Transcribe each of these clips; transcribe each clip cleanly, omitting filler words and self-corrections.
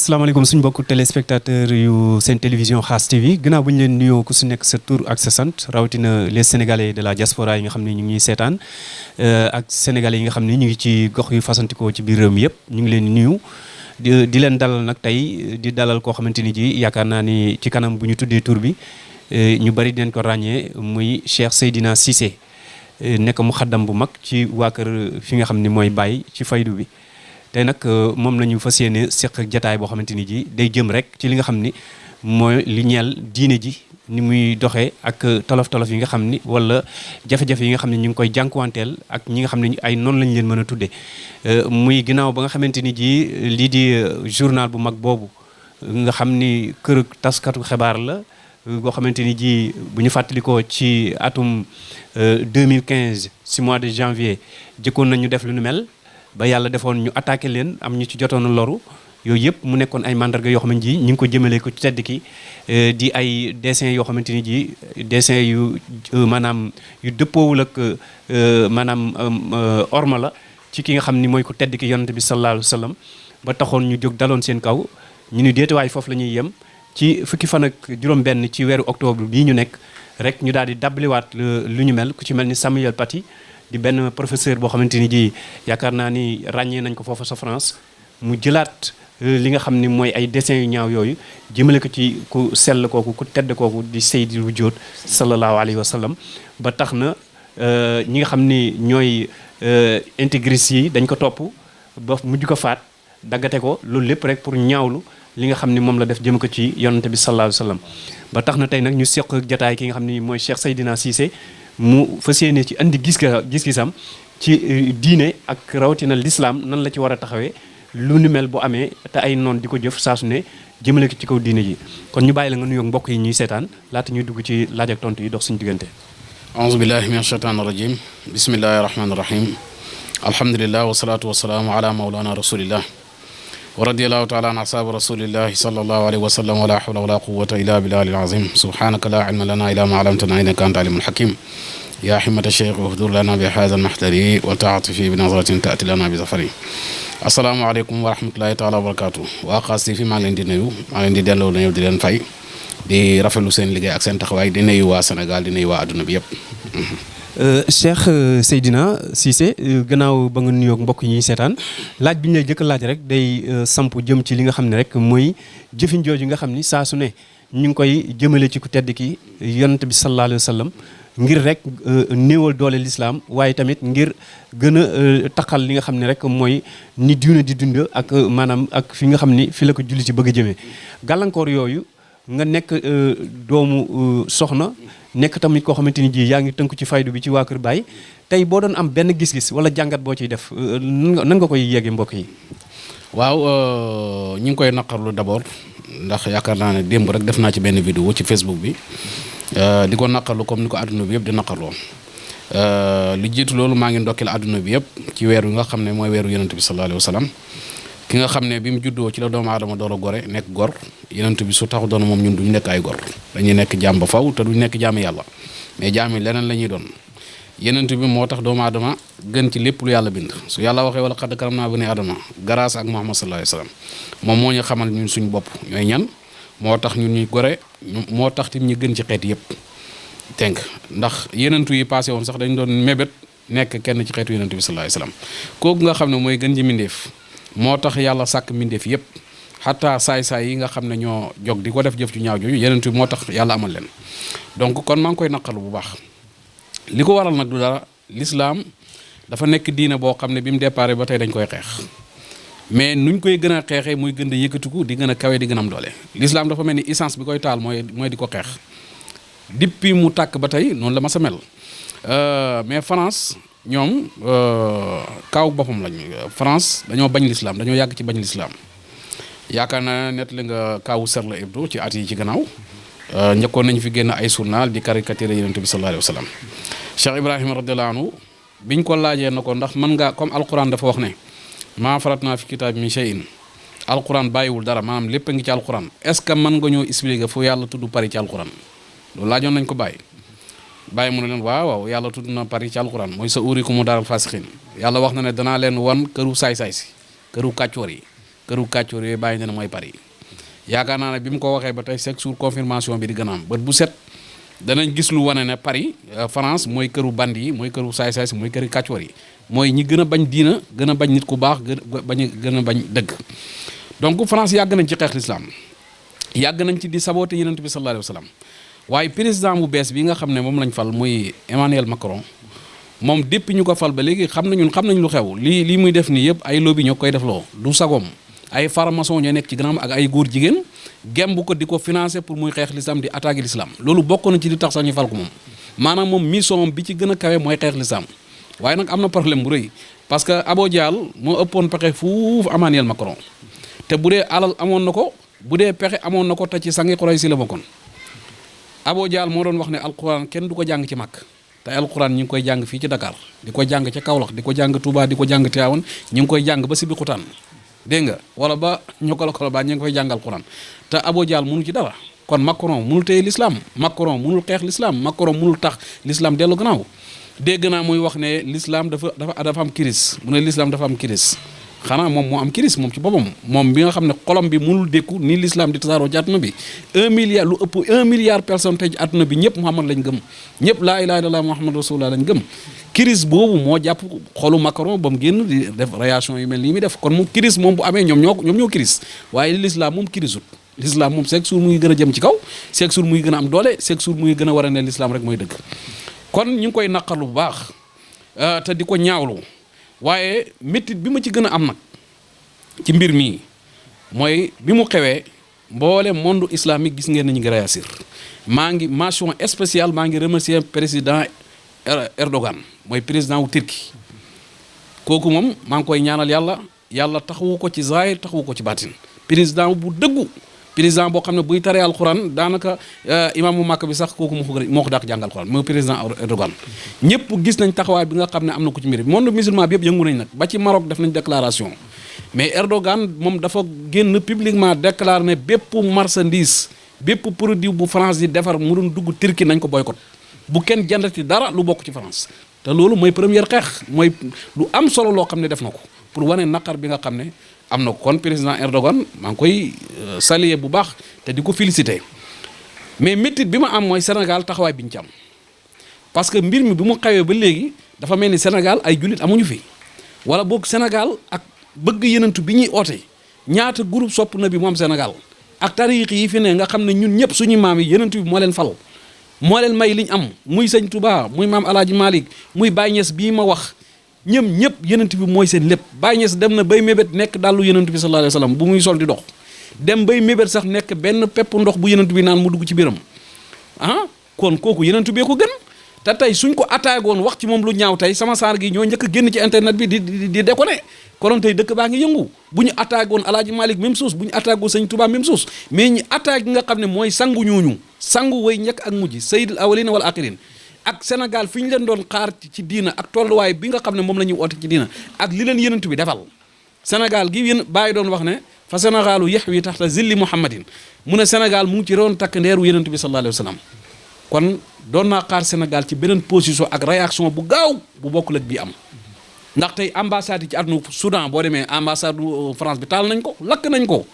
asalaamaaleykum suñu mbokku téléspectateur yu seen télévision KHASS TV gannaaw bu ñu leen nuyoo ku su nekk sa tur ak sa sant rawatina les sénégalais de la diaspora yi nga xam ne ñu ngi ñuy seetaan ak sénégalais yi nga xam ne ñu ngi ci gox yu fasantikoo ci biir réew mi yëpp ñu ngi leen di nuyu di leen dalal nag tey di dalal koo xamante ni ji yaakaar naa ni ci kanam bu ñu tuddee tur bi ñu bari dinañ ko ràññee muy Cheikh Seydina Cisse nekk mu xaddam bu mag ci waa kër fi nga xam ni mooy Baye ci faydu bi. tey nag moom la ñu fas yéene seq jataay boo xamante ni ji day jëm rek ci li nga xam ni mooy li ñeel diine ji ni muy doxee ak tolof-tolof yi nga xam ni wala jafe-jafe yi nga xam ne ñu ngi koy jànkuwanteel ak ñi nga xam ne ay noonu lañ leen mën a tuddee muy ginnaaw ba nga xamante ni ji lii di journal bu mag boobu nga xam ni kër taskatu xibaar la boo xamante ni ji bu ñu fàttalikoo ci atum 2015 si mois de janvier jëkkoon nañu def lu nu mel ba yàlla defoon ñu attaqué leen am ñu ci jotoon a loru yooyu yëpp mu nekkoon ay mandarga yoo xamante ni ñu ngi ko jëmale ko ci tedd ki di ay dessin yoo xamante ni ji dessin yu maanaam yu dëppoowul ak maanaam orma la ci ki nga xam ni mooy ko tedd ki yonante bi sallallahu alayhi wa sallam ba taxoon ñu jóg daloon seen kaw ñu ni déetuwaay foofu la ñuy yem ci fukki fan ak juróom-benn ci weeru octobre bii ñu nekk rek ñu daal di dabliwaat lu ñu mel ku ci mel ni Samuel Paty di benn professeur boo xamante ni ji yaakaar naa ni ràññee nañ ko foofu sa France mu jëlaat li nga xam ni mooy ay dessins yu ñaaw yooyu jëmale ko ci ku sell kooku ku tedd kooku di Seydi Wujjoot sallallahu alayhi wa sallam ba tax na ñi nga xam ni ñooy intégristes yi dañ ko topp ba mujj ko faat daggate ko loolu lépp rek pour ñaawlu li nga xam ni moom la def jëm ko ci yonante bi sallallahu alayhi wa sallam ba tax na tey nag ñu seq jataay ki nga xam ni mooy Cheikh Seydina Cisse mu fas yéene ci andi gis-gisam ci diine ak rawatina l'islam nan la ci war a taxawee lu ni mel bu amee te ay noon di ko jëf saa su ne jëmale ko ci kaw diine ji kon ñu bàyyi la nga nuyoog mbokk yi ñuy seetaan laata ñuy dugg ci laaj ak tontu yi dox suñu diggante. aouzu billahi min ashaytaani rajim bismillahi rahmaani rahim alhamdulillah wasalaatu wasalaamu ala maulana rasulillah wa radiyallahu taala an ashabi rasulillahi sallallahu alayhi wa sallam wala hawla wala quwwata illa billahi al-azim subhanaka la ilma lana illa ma allamtana innaka anta alimul hakim ya himmata shaykh uhdur lana bi hadha al-mahdari wa ta'atifi bi nazratin ta'ti lana bi zafari assalamu alaykum wa rahmatullahi taala wa barakatuh waa KHASS fi maa ngi leen di nuyu maa ngi leen di delloo la ñëw di leen fay di rafetlu seen liggéey ak seen taxawaay di nuyu waa Sénégal di nuyu waa adduna bi yëpp. Cheikh Seydina Cisse gannaaw ba nga nuyoog mbokk yi ñuy seetaan laaj bi ñu lay jëkk laaj rek day samp jëm ci li nga xam ne rek mooy jëfin jooju nga xam ni saa su ne ñu ngi koy jëmale ci ku tedd ki yonent bi sallallahu alayhi wa sallam ngir rek néewal doole l'islam waaye tamit ngir gën a taqal li nga xam ne rek mooy ni diine di dund ak maanaam ak fi nga xam ni fi la ko julli ci bëgg a jëmee gàllankoor yooyu nga nekk doomu soxna nekk tamit koo xamante ni ji yaa ngi tënku ci faydu bi ci waa kër Baye tey boo doon am benn gis-gis wala jàngat boo ciy def nan nga koy yeggee mbokk yi. waaw ñu ngi koy naqarlu d'abord ndax yaakaar naa ne démb rek def naa ci benn vidéo ci Facebook bi di ko naqarlu comme ni ko adduna bi yëpp di naqarloo li jiitu loolu maa ngi ndokkeel adduna bi yëpp ci weer wi nga xam ne mooy weeru yonent bi sallallahu alayhi wa sallam ki nga xam ne bi mu juddoo ci la doomu aadama door a gore nekk gor yonent bi su taxu doon moom ñun duñu nekk ay gor dañuy nekk jaam ba faw te duñu nekk jaami yàlla mais jaam yi leneen la ñuy doon yonent bi moo tax doomu aadama gën ci lépp lu yàlla bind su yàlla waxee wala xadd karam naa bani aadama grâce ak Muhammad sallallahu alayhi wa sallam moom moo ñu xamal ñun suñu bopp ñooy ñan moo tax ñun ñuy gore moo tax tim ñu gën ci xeet yëpp tenk ndax yonent yi passé woon sax dañ doon mébét nekk kenn ci xeetu yonent bi sallallahu alayhi wa sallam kooku nga xam ne mooy gën ci mindeef moo tax yàlla sàkk mbindeef yëpp xataa saay-saay yi nga xam ne ñoo jog di ko def jëf ju ñaaw jooju yeneen moo tax yàlla amal leen donc kon maa ngi koy naqalu bu baax li ko waral nag du dara l'islam dafa nekk diina boo xam ne bi mu déparé ba tey dañ koy xeex mais nuñ koy gën a xeexee muy gën a yëkkatiku di gën a kawe di gën a am doole l'islam dafa mel ni essence bi koy taal mooy di ko xeex depuis mu tàkk ba tey noonu la ma sa mel mais France ñoom kaaw boppam lañ France dañoo bañ l'islam dañoo yàgg ci bañ l'islam yaakaar naa net li nga kaawu Charlie Hebdo ci at yi ci gannaaw njëkkoon nañu fi génn ay journal di caricature yonent bi sallallahu alayhi wa sallam Cheikh Ibrahima radiyallahu anhu biñ ko laajee na ko ndax mën nga comme alquran dafa wax ne maa faratna fi kitaab min shay'in alquran bàyyiwul dara maanaam lépp a ngi ci alquran est-ce que mën nga ñoo expliquer fu yàlla tudd Paris ci alquran loolu laajoon nañ ko bàyyi mu ne leen waaw yàlla tudd na Paris ci alquran mooy sa uriku mu daaral fasiqin yàlla wax na ne danaa leen wan këru saay-saay si këru kàccoor yi këru kàccoor yooyu bàyyi na ne mooy Paris yaakaar naa ne bi mu ko waxee ba tey chaque jour confirmation bi di gën a am bët bu set danañ gis lu wane ne Paris France mooy këru band yi mooy këru saay-saay si mooy këru kàccoor yi mooy ñi gën a bañ diina gën a bañ nit ku baax gën a bañ dëgg. donc France yàgg nañ ci xeex l'islam yàgg nañ ci di saboter yonent bi sallallahu alayhi wa sallam waaye président bu bees bi nga xam ne moom lañ fal muy Emmanuel Macron moom depuis ñu ko fal ba léegi xam nañ lu xew lii muy def nii yëpp ay lobby ñoo koy def loo du sagoom ay franc-maçon ñoo nekk ci gannaaw ak ay góor jigéen gemb ko di ko financer pour muy xeex l'islam di attaquer l'islam loolu bokk na ci li tax sax ñu fal ko moom maanaam moom mission bi ci gën a kawe mooy xeex l'islam waaye nag am na problème bu rëy parce que Abo Dial moo ëppoon pexe fuuf Emmanuel Macron te bu dee alal amoon na ko bu dee pexe amoon na ko te ci sangi Quraysh si la bokkoon Abo Dial moo doon wax ne alquran kenn du ko jàng ci Makka te alquran ñi ngi koy jàng fii ci Dakar di ko jàng ca Kaolack di ko jàng Touba di ko jàng Tivaouane ñi ngi koy jàng ba Sibi Xutaan dégg nga wala ba ñu kolo ba ñu ngi koy jàng alquran te Abo Dial mënu ci dara kon Macron mënul téye l'islam Macron mënul xeex l'islam Macron mënul tax l'islam dellu gannaaw dégg naa muy wax ne l'islam dafa am crise mu ne l'islam dafa am crise xanaa moom moo am crise moom ci boppam moom bi nga xam ne xolam bi mënul dékku ni l'islam di tasaaroo ci àdduna bi 1 milliard lu ëpp 1 milliard personne tey ci àdduna bi ñëpp Muhammad lañ gëm ñëpp laa ilaaha illallaah Muhammad rasulullah lañ gëm crise boobu moo jàpp xolu Macron ba mu génn di def réaction yu mel nii mi def kon mu crise moom bu amee ñoom ñoo crise waaye l'islam moom criseut l'islam moom chaque jour mu ngi gën a jëm ci kaw chaque jour mu ngi gën a am doole chaque jour mu ngi gën a war a ne l'islam rek mooy dëgg kon ñu ngi koy naqarlu bu baax te di ko ñaawlu waaye métit bi ma ci gën a am nag ci mbir mi mooy bi mu xewee mboole monde islamique gis ngeen nañu ngi réagir maa ngi mention spéciale maa ngi remercier président Erdogan mooy président wu Turquie kooku moom maa ngi koy ñaanal yàlla taxawu ko ci zahir taxawu ko ci baatin président bu dëggu président boo xam ne buy taree alxuraan daanaka imaamu Màkka bi sax kooku moo ko dàq jàng alxuraan mooy président Erdogan ñëpp gis nañ taxawaay bi nga xam ne am na ko ci mbir bi monde musulman bi yëpp yëngu nañ nag ba ci Maroc def nañ déclaration mais Erdogan moom dafa génn publiquement déclaré ne bépp marchandise bépp produit bu France di defar mu doon dugg Turquie nañ ko boycott bu kenn jëndati dara lu bokk ci France te loolu mooy première xeex mooy lu am solo loo xam ne def na ko pour wane naqar bi nga xam ne am na ko kon président Erdogan maa ngi koy saluer bu baax te di ko féliciter mais métit bi ma am mooy Sénégal taxawaay bi ñu ci am parce que mbir mi bi mu xawee ba léegi dafa mel ni Sénégal ay jullit amuñu fi wala boog Sénégal ak bëgg yenentu bi ñuy oote ñaata groupe sopp na bi mu am Sénégal ak tariix yi fi ne nga xam ne ñun ñëpp suñu maam yi yenentu bi moo leen fal moo leen may liñ am muy sëñ Touba muy maam Alaaji Malick muy Baye Niass bii ma wax ñëpp yenent bi mooy seen lépp Baye Niass dem na bay mébét nekk dàllu yenent bi sallallahu alayhi wa sallam bu muy sol di dox dem bay mébét sax nekk benn pepp ndox bu yenent bi naan mu dugg ci biiram kon kooku yenent bee ko gën te tey suñ ko attaqué woon wax ci moom lu ñaaw tey sama saar gi ñoo njëkk a génn ci internet bi di déconné konoon tey dëkk baa ngi yëngu bu ñu attaqué woon Alaaji Malick même chose bu ñu attaqué woon sëñ Touba même chose mais ñi attaqué gi nga xam ne mooy sangu ñooñu sangu way njëkk ak mujj sayyidul awwalina wal axirin ak Sénégal fi ñu leen doon xaar ci diina ak tolluwaay bi nga xam ne moom la ñuy oote ci diina ak li leen yenentu bi defal Sénégal gi yéen bàyyi doon wax ne fa Sénégalu yahwi taxta zilli Muhammadin mu ne Sénégal mu ngi ci roon takk ndeeru yenentu bi sallallahu alayhi wa sallam kon doon naa xaar Sénégal ci beneen position ak réaction bu gaaw bu bokkul ak bii am ndax tey ambassade yi ci àdduna Soudan boo demee ambassade France bi taal nañ ko lakk nañ ko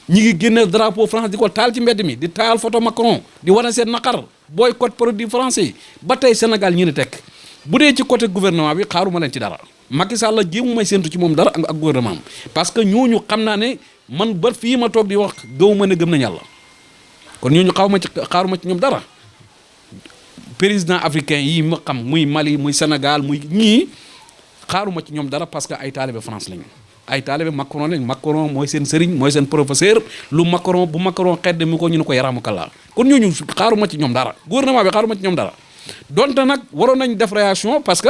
ñi ngi génne drapeau France di ko taal ci mbedd mi di taal photo Macron di wane seen naqar boycott produit français yi ba tey Sénégal ñi ni tekk bu dee ci côté gouvernement bi xaaruma leen ci dara Macky Sall la jéemu may séntu ci moom dara ak gouvernement am parce que ñooñu xam naa ne man ba fii ma toog di wax gëw ma ne gëm nañ yàlla kon ñooñu xaaruma ci ñoom dara président africain yi ma xam muy Mali muy Sénégal muy ñii xaaruma ci ñoom dara parce que ay taalibe France lañu ay taalibe Macron lañ Macron mooy seen sëriñ mooy seen professeur lu Macron bu Macron xedd mi ko ñu ne ko yaramu kala kon ñooñu xaaruma ci ñoom dara gouvernement bi xaaruma ci ñoom dara donte nag waroon nañ def réaction parce que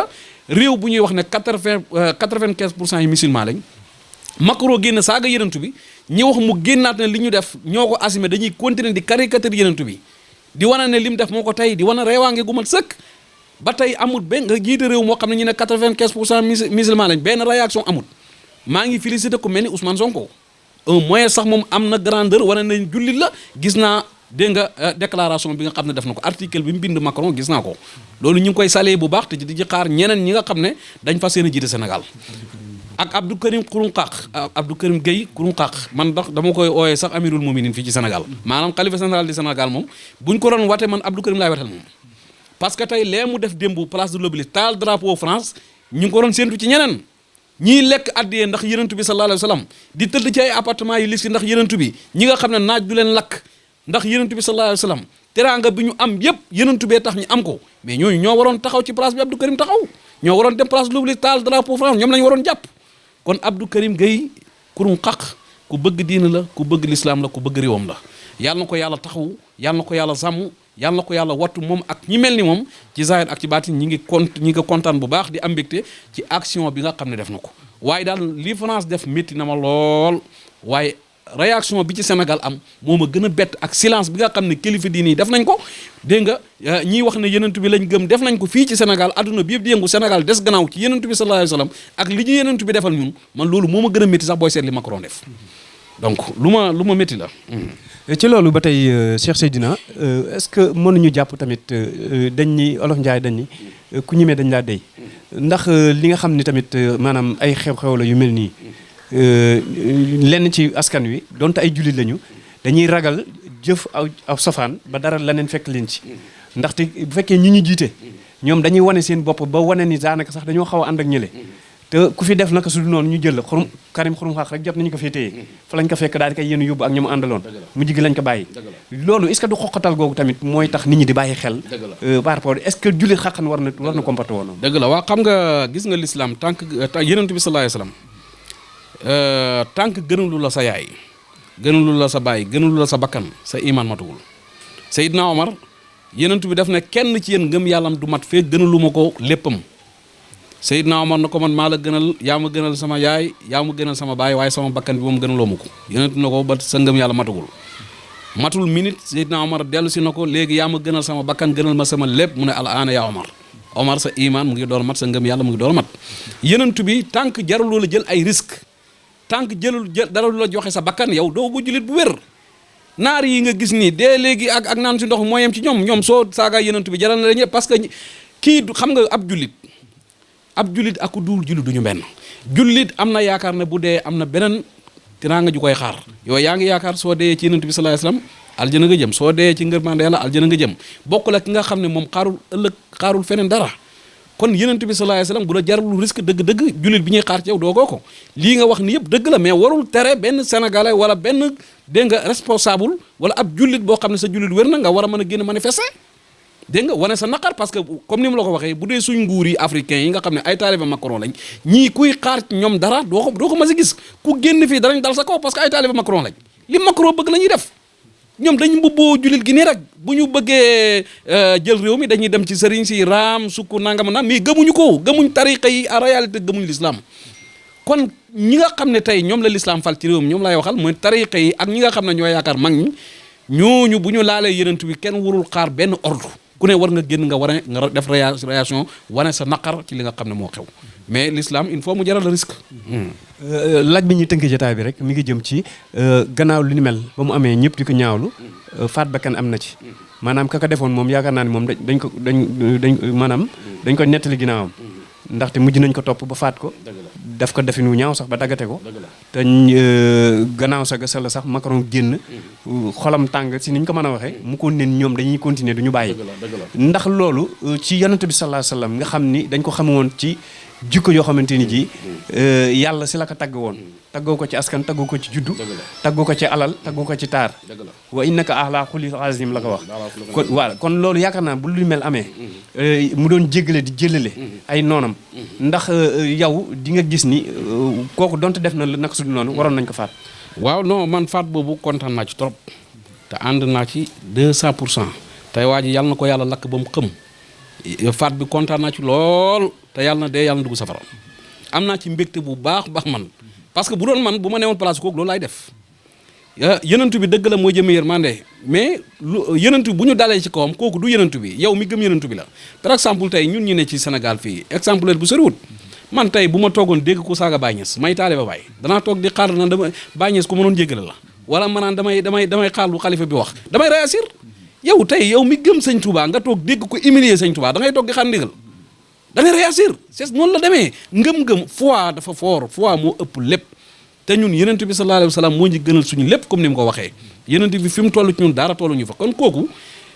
réew bu ñuy wax ne 95% yi musulman lañ Macron génn saaga yenentu bi ñi wax mu génnaat ne li ñu def ñoo ko assumé dañuy continuer di caricature yenentu bi di wane ne lim def moo ko tey di wane reewaange gu mat sëkk ba tey amul benn nga jiite réew moo xam ne ñu ne 95% musulman lañ benn réaction amul maa ngi félicité ku mel ni Ousmane Sonko au moins sax moom am na grandeur wane nañ jullit la gis naa dégg nga déclaration bi nga xam ne def na ko article bi mu bind Macron gis naa ko loolu ñu ngi koy salee bu baax te di ci xaar ñeneen ñi nga xam ne dañ fas yéene jiite Sénégal ak Abdou Karim Xurunqaax Abdou Karim Gueye Xurunqaax man ndax dama koy ooyee sax amirul muminin fii ci Sénégal maanaam xalifa général du Sénégal moom buñ ko doon wate man Abdou Karim laay watal moom parce que tey lee mu def démb place de l'Obélisque taal drapeau France ñu ngi ko doon séentu ci ñeneen ñiy lekk addiyee ndax yenentu bi sallallahu alayhi wa sallam di tëdd ci ay appartement yi lis ndax yenentu bi ñi nga xam ne naaj du leen lakk ndax yenentu bi sallallahu alayhi wa sallam teraanga bi ñu am yépp yenentu bee tax ñu am ko mais ñooñu ñoo waroon taxaw ci place bi Abdou Karim taxaw ñoo waroon dem place de l'Obélisque taal drapeau France ñoom lañu waroon jàpp kon Abdou Karim Gueye Xurunqaax ku bëgg diina la ku bëgg l'islam la ku bëgg réewam la yàlla na ko yàlla taxaw yàlla na ko yàlla sàmm yàlla na ko yàlla wattu moom ak ñi mel ni moom ci zahir ak ci baatin ñi ngi kontaan bu baax di am mbégte ci action bi nga xam ne def na ko waaye daal li France def métti na ma lool waaye réaction bi ci Sénégal am moo ma gën a bett ak silence bi nga xam ne kilifa diine yi def nañ ko dégg nga ñiy wax ne yenentu bi lañ gëm def nañ ko fii ci Sénégal adduna bi yëpp di yëngu Sénégal des gannaaw ci yenentu bi sallallahu alayhi wa sallam ak li ñu yenentu bi defal ñun man loolu moo ma gën a métti sax booy seet li Macron def donc lu ma métti la. ci loolu ba tey Cheikh Seydina est-ce que mënuñu jàpp tamit dañ ni Olof Njaay dañ ni ku ñemee dañ laa dey ndax li nga xam ni tamit maanaam ay xew-xew la yu mel nii lenn ci askan wi donte ay jullit lañu dañuy ragal jëf aw sofaan ba dara leneen fekk leen ci ndaxte bu fekkee ñi ñu jiite ñoom dañuy wane seen bopp ba wane ni daanaka sax dañoo xaw a ànd ak ñële te ku fi def naka su dul noonu ñu jël la Karim Xurunqaax rek jot nañu ko fee téye fa lañ ko fekk daal di koy yéen yóbbu ak ñoom àndaloon mu jigi lañ ko bàyyi loolu est-ce que du xoqatal googu tamit mooy tax nit ñi di bàyyi xel par rapport est-ce que jullit xaqan war na comporter woon dëgg la waa xam nga gis nga l'islam tànk yenentu bi sallallahu alayhi wasallam tànk gënalu la sa yaay gënalu la sa baay gënalu la sa bakkan sa iman matuwul Seydina Omar yenentu bi def ne kenn ci yéen ngëm yàllam du mat fee gënalu ma ko léppam Seydina Omar na ko man maa la gënal yaa ma gënal sama yaay yaa ma gënal sama baay waaye sama bakkan bi moom gënaloo ma ko yenentu na ko ba sa ngëm yàlla matugul matul minute Seydina Omar dellu si na ko léegi yaa ma gënal sama bakkan gënal ma sama lépp mu ne al aana yaa Omar sa iman mu ngi door mat sa ngëm yàlla mu ngi door mat yenentu bi tànk jaruloo la jël ay risque tànk jël dara lu la joxe sa bakkan yow doo bu jullit bu wér naar yi nga gis nii dee léegi ak naan si ndox moo yem ci ñoom soo saaga yenentu bi jaral na la ñëpp parce que kii xam nga ab jullit ak duul jullit duñu benn jullit am na yaakaar ne bu dee am na beneen teraanga ju koy xaar yow yaa ngi yaakaar soo dee ci yenentu bi sallallahu alayhi wasallam aljana nga jëm soo dee ci ngërmande Yàlla aljana nga jëm bokk la ki nga xam ne moom xaarul feneen dara kon yenentu bi sallallahu alayhi wasallam bu la jarul risque dëgg jullit bi ñuy xaar ci yow doogoo ko lii nga wax ni yëpp dëgg la mais warul tere benn sénégalais wala benn dégg nga responsable wala ab jullit boo xam ne sa jullit wér na nga war a mën a génn manifester dégg nga wane sa naqar parce que comme ni mu la ko waxee bu dee suñ nguur yi africain yi nga xam ne ay taalibe Macron lañ ñii kuy xaar ñoom dara doo ko mas a gis ku génn fii darañ dal sa kaw parce que ay taalibe Macron lañ li Macron bëgg la ñuy def ñoom dañ mbubboo jullit gi nii rek bu ñu bëggee jël réew mi dañuy dem ci sëriñ si raam sukk nangam na mais gëmuñu ko gëmuñ tariqa yi en réalité gëmuñ l'islam kon ñi nga xam ne tey ñoom la l'islam fal ci réew mi ñoom lay waxal mooy tariqa yi ak ñi nga xam ne ñoo yaakaar mag ñi ñooñu bu ñu laalee yenentu bi kenn warul xaar benn ordre ku ne war nga génn nga def réaction wane sa naqar ci li nga xam ne moo xew mais l'islam il faut mu jaral risque. laaj bi ñuy tënkee jotaay bi rek mi ngi jëm ci gannaaw lu ni mel ba mu amee ñëpp di ko ñaawlu faat bakkan am na ci maanaam ka ko defoon moom yaakaar naa ne moom dañ ko nettali ginnaawam ndaxte mujj nañ ko topp ba faat ko daf ko definu ñaaw sax ba daggate ko te gannaaw sa la sax Macron génn xolam tàng si ni ñu ko mën a waxee mu ko nen ñoom dañuy continuer du ñu bàyyi ndax loolu ci yonent bi sallallahu alayhi wasallam nga xam ni dañ ko xamoon ci jikko yoo xamante ni ji yàlla si la ko tagg woon taggoo ko ci askan taggoo ko ci juddu taggoo ko ci alal taggoo ko ci taar wa innaka ala xulqin azim la ko wax kon voilà kon loolu yaakaar naa bu lu mel amee mu doon jéggale di jëlale ay noonam ndax yow di nga gis ni kooku donte def na la naka su dul noonu waroon nañ ko faat waaw non man faat boobu kontaan naa ci trop te ànd naa ci 200% tey waa ji yàlla na ko yàlla lakk ba mu xëm faat bi kontaan naa ci lool te yàlla na dee yàlla na dugg safara am naa ci mbégte bu baax man parce que bu doon man bu ma newoon place kooku loolu laay def yenentu bi dëgg la mooy jëme yërmande mais yenentu bu ñu dalee ci kawam kooku du yenentu bi yow mi gëm yenentu bi la par exemple tey ñun ñu ne ci Sénégal fii exemple bu soriwut man tey bu ma toogoon dégg ku saaga Baye Niass may taalibe Baye danaa toog di xaar na dama Baye Niass ku mënoon jéggale la wala ma naan damay xaar lu xalifa bi wax damay réagir yow tey yow mi gëm sëñ Touba nga toog dégg ko humilier sëñ Touba da ngay toog di xaar ndigal da ngay réagir c'est noonu la demee ngëm-ngëm foi dafa fort foi moo ëpp lépp te ñun yenent bi sallallahu alayhi wa sallam moo ñu gënal suñu lépp comme ni mu ko waxee yenent bi fi mu toll ci ñun dara tollu ñu fa kon kooku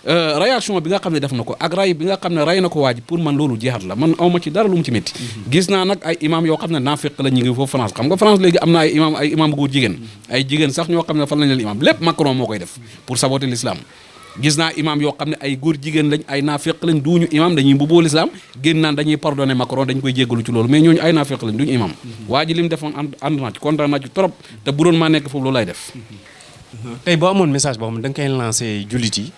réaction bi nga xam ne def na ko ak ray bi nga xam ne ray na ko waa ji pour man loolu jeexat la man awma ci dara lu mu ci métti gis naa nag ay imam yoo xam ne naafeq la ñu ngi foofu France xam nga France léegi am na ay imam góor jigéen ay jigéen sax ñoo xam ne fan lañ leen imam lépp Macron moo koy def pour saboter l'islam gis naa imam yoo xam ne ay góor jigéen lañ ay naafeq lañ duñu imam dañuy mbubboo l'islam génn naan dañuy pardonner Macron dañ koy jéggalu ci loolu mais ñooñu ay naafeq lañ duñu imam waa ji li mu defoon ànd naa ci kontaan naa ci trop te bu doon maa nekk foofu loolu lay def tey boo amoon message boo xam ne da nga koy lancé jullit yi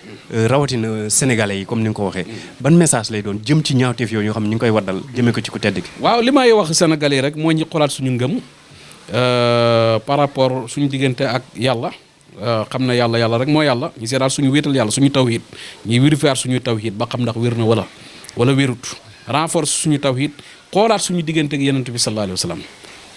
rawatina sénégalais yi comme ni nga ko waxee ban message lay doon jëm ci ñaawteef yooyu yoo xam ne ñu ngi koy waddal jëmee ko ci ku tedd gi. waaw li may wax sénégalais yi rek mooy ñu xoolaat suñu ngëm par rapport suñu diggante ak yàlla xam na yàlla rek moo yàlla ñu seetaat suñu wéetal yàlla suñu tawhid ñuy vérifier suñu tawhid ba xam ndax wér na wala wérut renforce suñu tawhid xoolaat suñu diggante ak yonent bi sallallahu alayhi wa sallam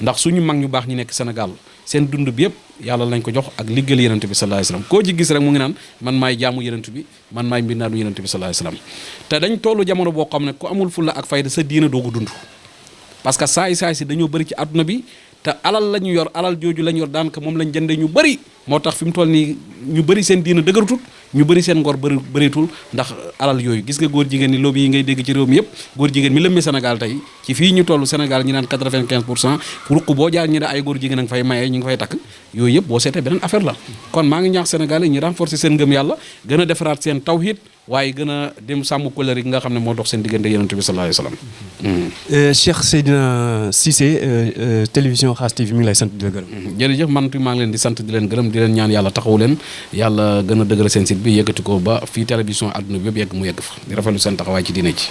ndax suñu mag ñu baax ñu nekk Sénégal seen dund bi yëpp yàlla lañ ko jox ak liggéeyal yonent bi sallallahu alayhi wasallam koo ci gis rek mu ngi naan man maay jaamu yonent bi man maay mbindaanu yonent bi sallallahu alayhi wasallam te dañ tollu jamono boo xam ne ku amul fulla ak fayda sa diina doo ko dund parce que saay si dañoo bëri ci àdduna bi te alal la ñu yor alal jooju la ñu yor daanaka moom lañ jëndee ñu bëri moo tax fi mu toll nii ñu bëri seen diina dëgëratut ñu bëri seen ngor bëreetul ndax alal yooyu gis nga góor jigéen ni lobby yi ngay dégg ci réew mi yëpp góor jigéen mi lëmmee Sénégal tey ci fii ñu toll Sénégal ñi naan 95% ruq boo jaar ñi ne ay góor jigéen a nga fay maye ñu ngi fay takk yooyu yëpp boo seetee beneen affaire la kon maa ngi ñaax Sénégalais ñu renforcer seen ngëm yàlla gën a defaraat seen tawhid waaye gën a dem sàmm couleur yi nga xam ne moo dox seen diggante yonent bi sallallahu alayhi wasallam. Cheikh Seydina Cisse télévision KHASS TV mi ngi lay sant di la gërëm. jërëjëf man maa ngi leen di sant di leen gërëm di leen ñaan yàlla taxawu leen yàlla gën a dëgëral seen site bi yëkkati ko ba fii télévision àdduna bi yëpp yegg mu yegg fa di rafetlu seen taxawaay ci diine ji.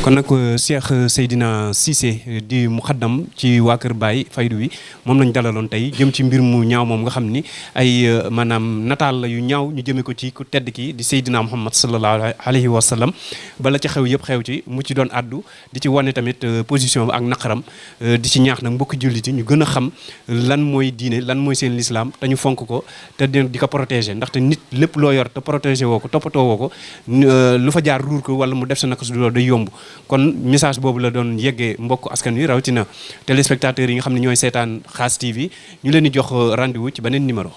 kon nag Cheikh Seydina Cisse di muxaddam ci waa Kër Baye Faydu wi moom lañ dalaloon tey jëm ci mbir mu ñaaw moom nga xam ni ay maanaam nataal la yu ñaaw ñu jëmee ko ci ku tedd ki di Seydina Muhammad sallallahu alayhi wa sallam bala ca xew yëpp xew ci mu ci doon addu di ci wane tamit position ak naqaram di ci ñaax nag mbokki jullit yi ñu gën a xam lan mooy diine lan mooy seen lislaam te ñu fonk ko te di ko protéger ndaxte nit lépp loo yor te protéger woo ko toppatoo woo ko lu fa jaar ruur ko wala mu def sa naka su dul day yomb kon message boobu la doon yeggee mbokk askan wi rawatina téléspectateurs yi nga xam ne ñooy seetaan KHASS TV ñu leen di jox rendez-vous ci beneen numéro